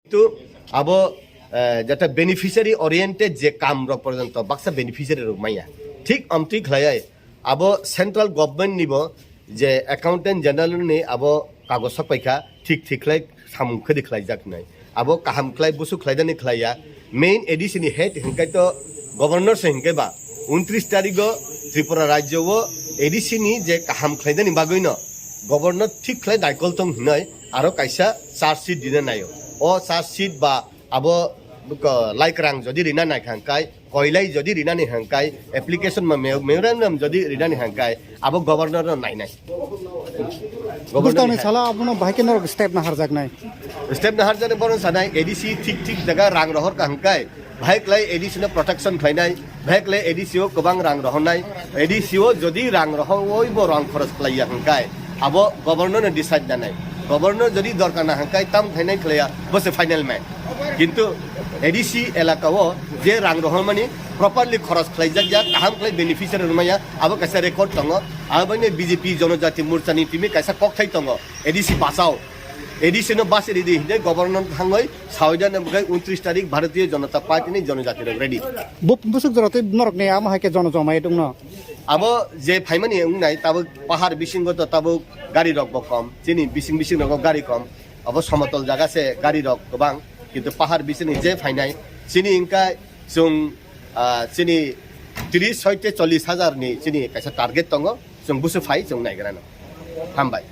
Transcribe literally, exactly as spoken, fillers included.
Tu abo, eh, jata beneficiary oriented je kam rok porjonto baksa beneficiary rok maya. Thik amtwi khlaiai abo central government nibo je accountant general ni abo kagoj sak paikha, thik thik khlai samung khedi khlaijak nai. Abo kaham khlai busu khlaidani khlaiya. Main A D C ni head hinkai to governor se hinkai ba. Untris tarigo Tripura rajyo o A D C ni je kaham khlaidani bagwi no governor thik khlai daikol tong hinai aro kaisa charge sheet dina naio. O charge sheet ba abo ko-, lai kwrang jodi rina naikha hwnkhe, koilai jodi rinani hwnkhe, application ma me-, memorandum jodi rinani hwnkhe, abo governor no nainai. Governor Bustani ni sala abono bahai khe norok step naharjaknai. Step naharjaknai bono sanai A D C thik thik jaga rang rohor ka hwnkhe, bahai klai A D C no protection khlainai, bahai klai A D C o kwbang rang rohornai, A D C o jodi rang rohoroi bo rang khoros khlaiya hwnkhe, abo governor no decide nanai. Governor jodi dorkar na hwnkhe tam khlainai khlaiya, bo se final man. Kintu A D C elaka o je rang rohormani properly khoros khlaijak ya, kaham khlai beneficiary rwmaya, abo kaisa record tongo. Abo bai B J P Jonojati Morcha ni timi kaisa kokthai tongo, A D C bachao. A D C no basi ridi hinde governor thangoi sawi dana bwkhai untris tarik Bharatiya Janata Party ni Jonojati rok ready. Bo-, busuk jora tei norok ni ama hai khe jono joma e tongno. Abo je phaimani wngnai tabuk pahar bisingo to tabuk gari rok bo kom, chini bising bising rogo gari kom. Abo somotol jaga se gari rok kwbang, kintu pahar bisini je phainai chini wngkha chwng, ah, chini tris hoite chollis hajar ni chini kaisa target tongo, chwng busu phai chwng naigrano. Hambai.